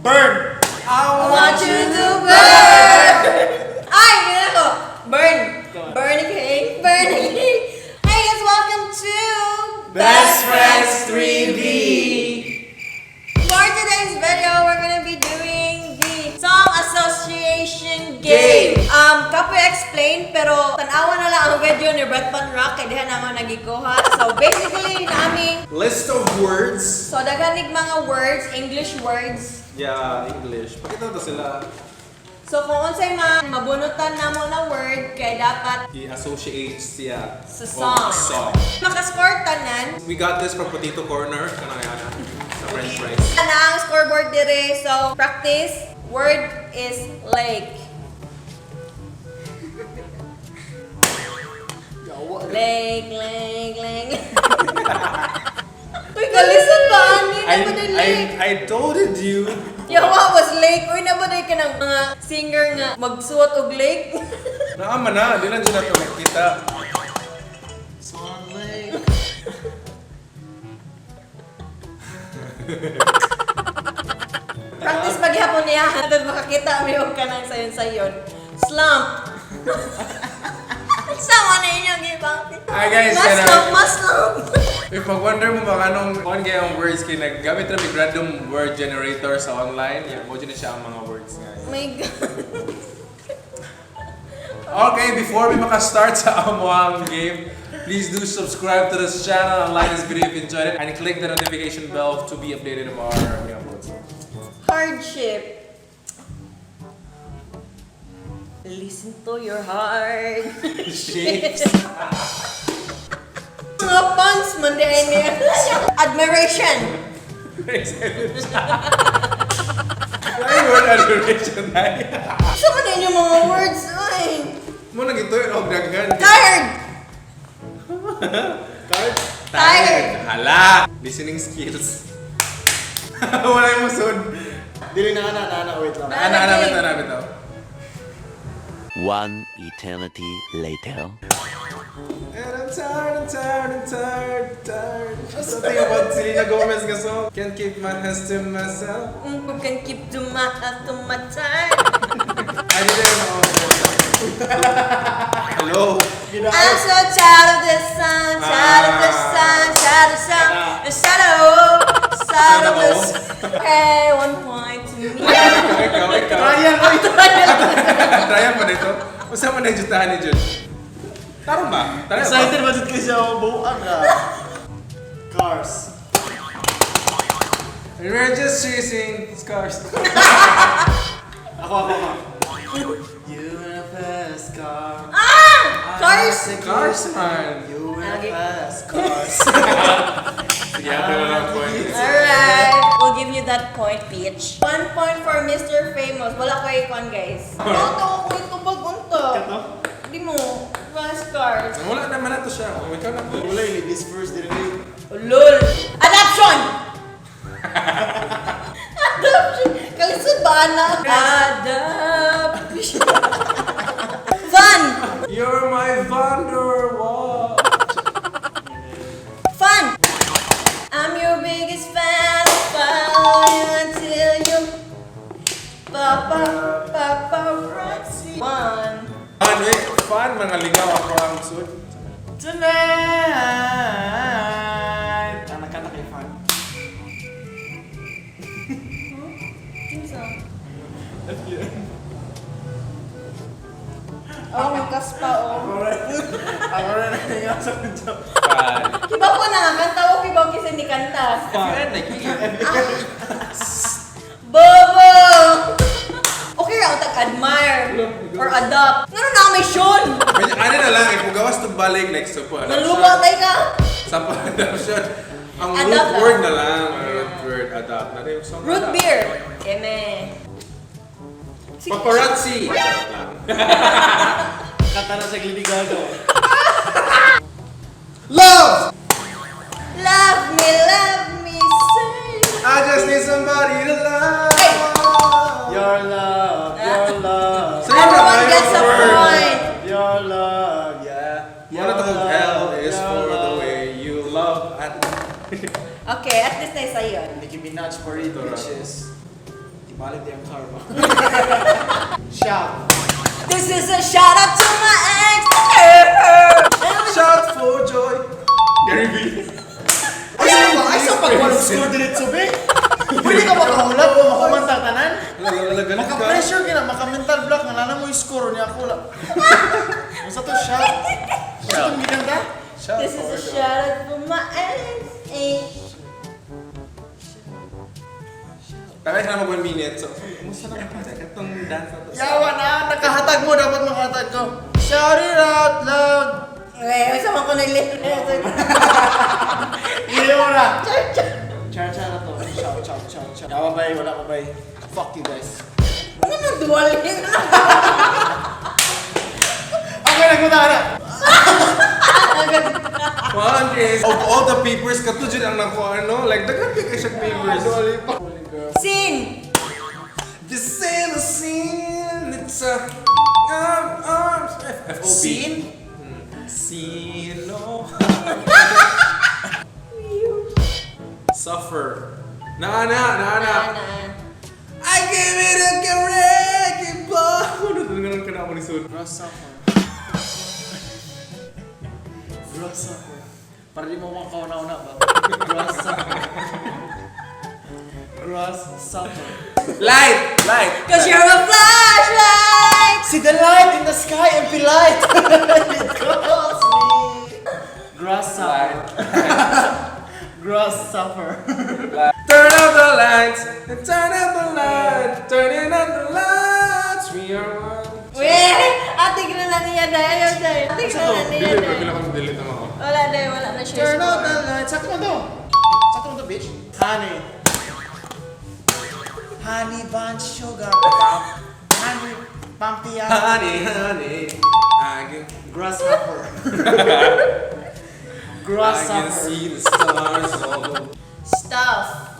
Burn! I Want you to burn! Ay, yun ako. Burn. Burn cake. Burn cake. Hey guys, welcome to Best Friends 3D! For today's video, we're gonna be doing the Song Association Game. Game. Kapoy explain, pero tanawa na lang ang video ni Brett Van Rock, kay diha naman nagikuha. So basically, namin, List of words. So daghanig mga words, English words. Yeah, English. Pakita to sila. So kung unsay mga mabunutan namo na word, kay dapat I-associate siya sa og song. Song. Makascore tanan. We got this from Potato Corner. Kanang yana. Sa French fries. Ana ang scoreboard dire. So practice. Word is lake. Lake, lake, lake. Uy, kalisod ba? Ani na I, ba din I, lake? I told you. Yawa was lake. Uy, na ba din ka ng mga singer nga magsuot og lake? Naama na. Di lang dyan nato nakita. Swan Lake. Practice paghapon niya. Hantod makakita mi og kanang sayon-sayon. Slump. Sama na inyong gibang. Hi guys, Mas kana- slump, mas slump. If mag-wonder mo ba anong on kaya ang words kay naggamit ra mig random word generator sa online, yeah, mo dyan na siya ang mga words nga. My God. Okay, before we maka-start sa amuang game, please do subscribe to this channel and like this video if you enjoyed it and click the notification bell to be updated of our new uploads. Hardship. Listen to your heart. Shapes. Mga puns man di ay niya. Admiration. Excited siya. Ay, word admiration ay. Sa man inyo mga words, ay. Mo nang ito yung og daghan. Tired. Card? Tired. Hala. Listening skills. Wala yung musod. Dili na ana, na ana, wait lang. Ana, ana, bitaw, ana, bitaw. One eternity later. And I'm tired, I'm tired, I'm tired, tired. Something about Selena Gomez nga song. Can't keep my hands to myself. Can keep to my time. I didn't know. Hello. I'm so tired of the sun, tired of the sun, tired of sun, the shadow, tired of the sun. Okay, 1 point to me. Ikaw, ikaw. Trial, oy! Try pa dito. Usa man na jutahan ni Jud. Tarong ba? Tarong ba? Excited ba dyan kasi ako buuan ra? Cars. We're just chasing scars. Ako, ako, ako. You in a fast car. Ah! Cars! Cars man. You in a Okay. fast cars. Sige, ate na lang point. Alright, we'll give you that point, Peach. 1 point for Mr. Famous. Wala ko ikon, guys. Toto ko ito bagunta. Kato? Di mo. Fast cars. Wala naman na to siya. Oh, ikaw na po. Wala yung ladies first, dili na yun. Lol. Adoption! Adoption! Kalisod ba na? Adoption. Fun! You're my Vanderwall. Fun! I'm your biggest fan. Follow you until you Papa, paparazzi. One. Fun, eh. Fun, mga lingaw ako ang sud. Tonight! Ang nakanta kay Fan. Kinsa? FBN. Oh, kaspa oh. Ako rin. Ako rin nahinga sa kanya. Fun. Kiba ko na kanta o kiba ko kasi ni kanta. Fun, like, Bobo! Okay ra tag admire or adopt. Ngano na may Sean? Medyo, ano na lang, if gawas to balik, like, sa po, Naluwa tay ka. Sa po, adoption. Ang root Adopt. word na lang, ang root word, adopt. Na yung song Root adopt. beer. Eme. Sige. Paparazzi! Charot lang. Kanta na sa Lady Gaga. Love! Love me, say. I just need somebody to love. Ay! Your love, your love. So yun na, Everyone tayo gets a word. point. Your love, yeah. Your love, L is for the way you love. At Okay, at least na isa yun. Nicki Minaj for it, Ito ra. bitches. Balik di ang car ba? Shout. This is a shout out to my ex. Shout for joy. Gary V. Ay, sa ay, sa pag score diretso be. Pwede ka makahulat o makumanta tanan. Lala, galit ka. Maka-pressure ka na, maka-mental block, nga na mo yung score niya ako la. Unsa to shout? Unsa tong gikanta? Shout This is for a joy. shout out for my ex. Eh. Tagay siya na mag 1 minute. So, kumusta na ka? Katong dance na to. Yawa na, nakahatag mo, dapat makahatag ko. Shout it out loud. Wait, sama ko na lyrics. Iyo na. Char char na to. Shout, shout, shout, shout. Yawa bay, wala ko bay. Fuck you guys. Ano nang duwaling? Okay, nagpunta ka na. One is, of all the papers, kato dyan ang nakuha, no? Like, daghan kay siya papers. Scene! This ain't a scene, it's a arms, F, F, O, B. Scene? Scene, no. Suffer. Na, na, na, na. I gave it a correct ball. Ganun ka na ako ni Sud. Grasshopper. Grasshopper. Para di mo makauna-una ba? Grasshopper. Grasshopper. Light! Light! 'Cause you're a flashlight! See the light in the sky and be light! It calls me. Grasshopper. Grasshopper. Turn out the lights, and turn out the lights, turning out the lights, we are one. Weh! Ate, ganun na niya dahil. Ayaw dahil. Ate, ganun na niya Dili, dahil. pila kong delete ang mga. Wala dahil, wala na siya. Turn out the light. Sakto mo to. Sakto mo to, bitch. Honey. Honey bun sugar pop. Honey pampia. Honey, honey, I can, Grasshopper. I can Grasshopper. see the stars all over. Stuff.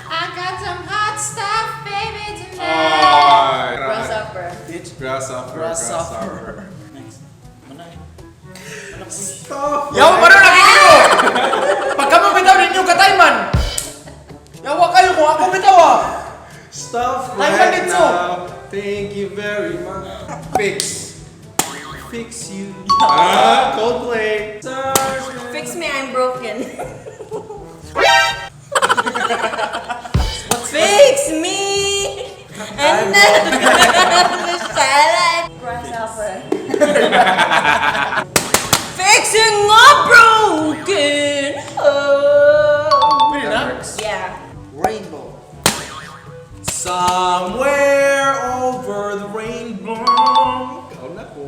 I got some hot stuff, baby, tonight. Ah, Grasshopper. Bitch. Grasshopper, Grasshopper. Next. Manay. Stop. Yawa pa rin nakikita mo! Pagka mo bitaw ninyo katayman! Yawa kayo kung ako bitaw ah! Stuff Time right man dito. now. Thank you very much. Fix. Fix you. Ah, Coldplay. Stars. Fix me, I'm broken. Fix me! And then the salad. Grasshopper. Fixing a broken heart. Pwede na? Yeah. Rainbow. Somewhere over the rainbow. Ikaw na ko.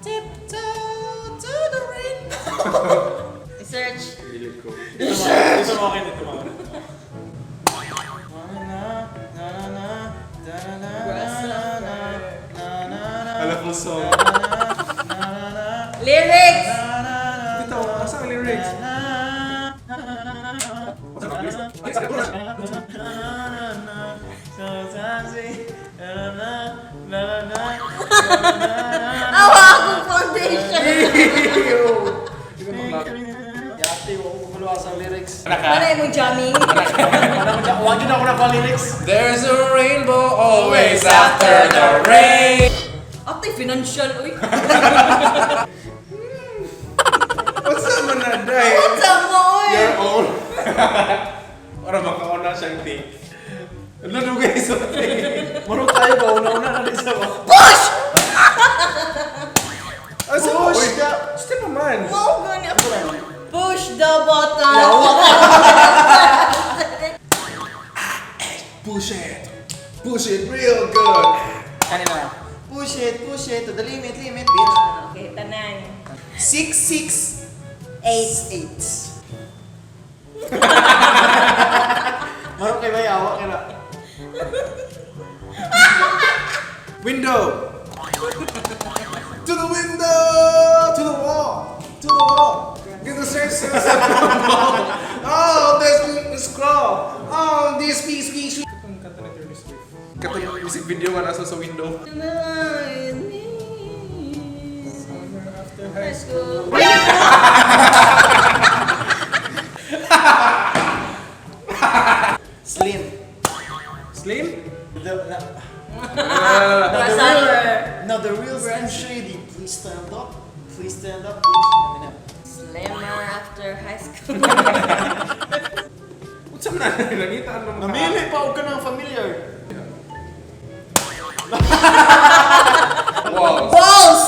Tiptoe to the rainbow. Search. Hilig ko. Ito mo okay, ito mo okay. Na na na na na na na na na Alam ko song. Lyrics! Ito, asa ang lyrics? Awa akong foundation! Yati, wala ko kuluha sa lyrics. Ano yung jamming? Wala ko dyan, wala dyan ako nakuha lyrics. There's a rainbow always after the rain. Ate, financial, uy. What's up, manaday? What's up mo, uy? Your own. Para makauna siyang thing. Ano dugay sa thing? Marunong tayo ba? Una-una na rin sa ba? Push! Asa mo? Push Uy, the- Step pa man. Mo, gani ako. Push the button. Push it. Push it real good. Kanina. Push it to the limit, limit, bitch. Okay, tanan. 6, 6, 8. 8. Marunong kayo ba? Yawa ka na. Window. To the window. To the wall. To the wall. Get the sense of the wall. Oh, there's the scroll. Oh, this piece, piece. Katong kanta ni Taylor Swift. Katong music video nga nasa sa window. After high High school. Slim. Slim? Grasshopper. Now the real Slim Shady. Please stand up. Please stand up. Please. Eminem. Slimmer after high school. Unsa man na nangita ano mga Namili pa og kanang familiar. Walls. Balls!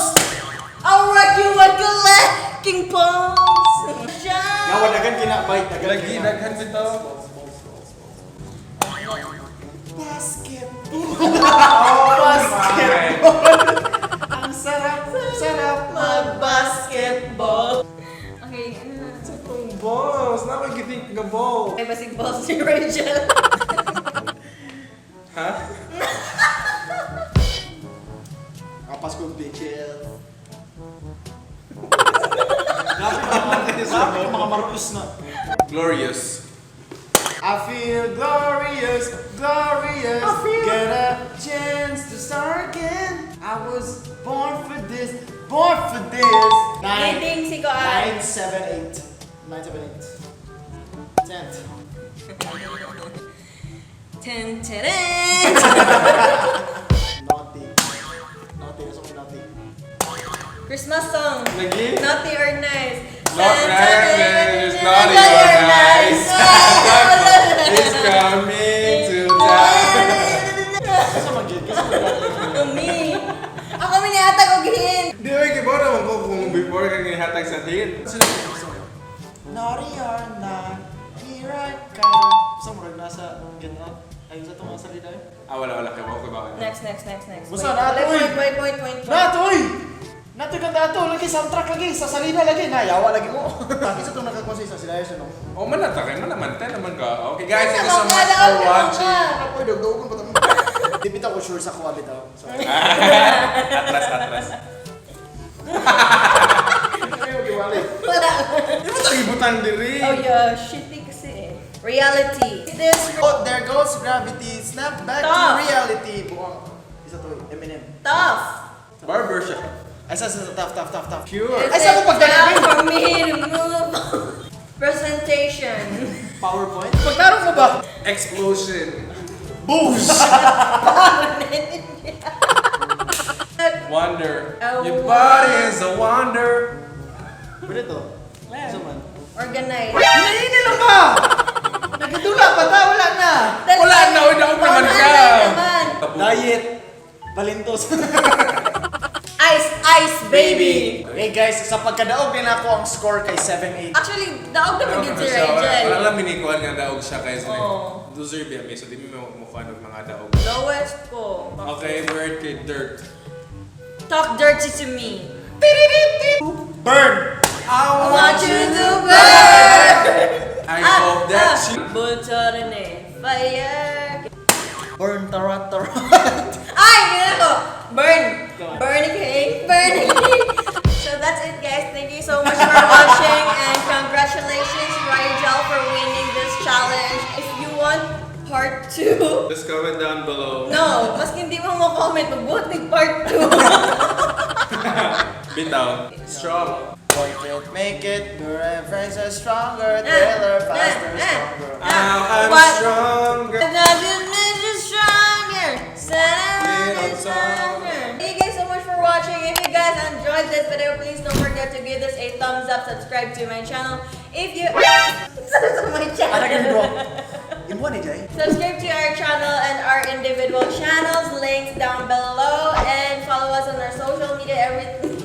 I'll rock you like a lacking balls. Yawa dagan kina bite dagan. Lagi daghan bitaw. Basketball. Oh, Basketball. Ang sarap, sarap mag-basketball. Okay, ano na? Itong balls. Na ko githink nga ball. Ay, basig balls si Rachel. Ha? Kapas ko bitches. Grabe ka mga maruos na. Glorious. I feel glorious, glorious. I feel- Get a chance to start again. I was born for this, born for this. Nine, Leading si Koan. 9, 7, 8. 9, 7, 8. 10. Ten, ten, ten. Naughty. Naughty. That's okay, naughty. Christmas song. Lagi? Naughty or nice. Not Santa nice, it's naughty or nice. It's coming to town. Kasi mag-get, kasi mag-get. Me. Ako miniatag og hint. Di ba kibaw naman ko kung before ka gihatag sa hint. Naughty or not, here I come. Sa murag nasa Get Out. Ay, sa itong mga salita eh. Ah, wala, wala. Kibaw, kibaw. Next, next, next, next. Basta Wait, na, wait, uy. wait, wait, wait, wait, wait. Natoy! Natoy kanta ato, lagi soundtrack lagi, sa salida lagi, nayawa lagi mo. Taki sa itong nakakuha sa isa, sila yun, no? Oh, man na takin, man naman, ten naman ka. Okay guys, thank you Nasa so much bangka, for daw, watching. Ako'y dugdugon pa tamo. Di bitaw ko sure sa kuha bitaw. Sorry. Atras, atras. Ayaw, giwali. Wala. Di ba tayo ibutang diri? Oh yeah, shitty kasi eh. Reality. This Oh, there goes gravity. Snap back to Tough. reality. Buang. Isa to, Eminem. Tough. Barber shop. Ay, sa, tough, tough, tough, tough. Pure. Ay, sa ako pagdala, Time for me to move. Presentation. PowerPoint? Pagtarong mo ba? Explosion. Boosh! Wonder. A Your body is a wonder. Pwede to. Isa man. Organize. Hinahinay lang ba? Nagdula pa ta, wala na. Wala na, uy, daog naman ka. Naman. Diet. Balintos. Ice, ice, baby. Hey guys, sa pagkadaog din ako ang score kay 7-8. Actually, daog naman Daog gyud naman si siya. Wala, Rachel. wala lang minikuan nga daog siya kay like, Oo. loser biya mi, so di mi mamukuan og mga daog. Lowest ko. Okay, word kay dirt. Talk dirty to me. Burn! I I want you to burn. I hope that you Butorne fire. Burn tarat tarat. Ay, yun ako. Burn. Burn cake. Burn cake. So that's it, guys. Thank you so much for watching and congratulations, Rigel, for winning this challenge. If you want part 2, Just comment down below. no, maski hindi mo mo-comment, magbuhat ng part 2. Bitaw. Strong. Boy can't make it, your friends are stronger, Taylor, faster, stronger. I'm What? stronger. Nothing makes you stronger. Little Stronger. Thank you guys so much for watching. If you guys enjoyed this video, please don't forget to give this a thumbs up. Subscribe to my channel. If you subscribe to my Ano channel. ganun bro? Imuha ni Jay? Subscribe to our channel and our individual channels, links down below, and follow us on our social media, everything,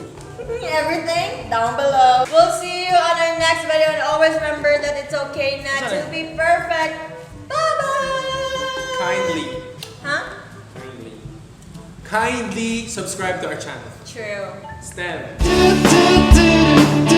everything down below. We'll see you on our next video, and always remember that it's okay not to be perfect. Bye bye. Kindly. Huh? Kindly. Kindly subscribe to our channel. True. Stand. Do, do, do, do.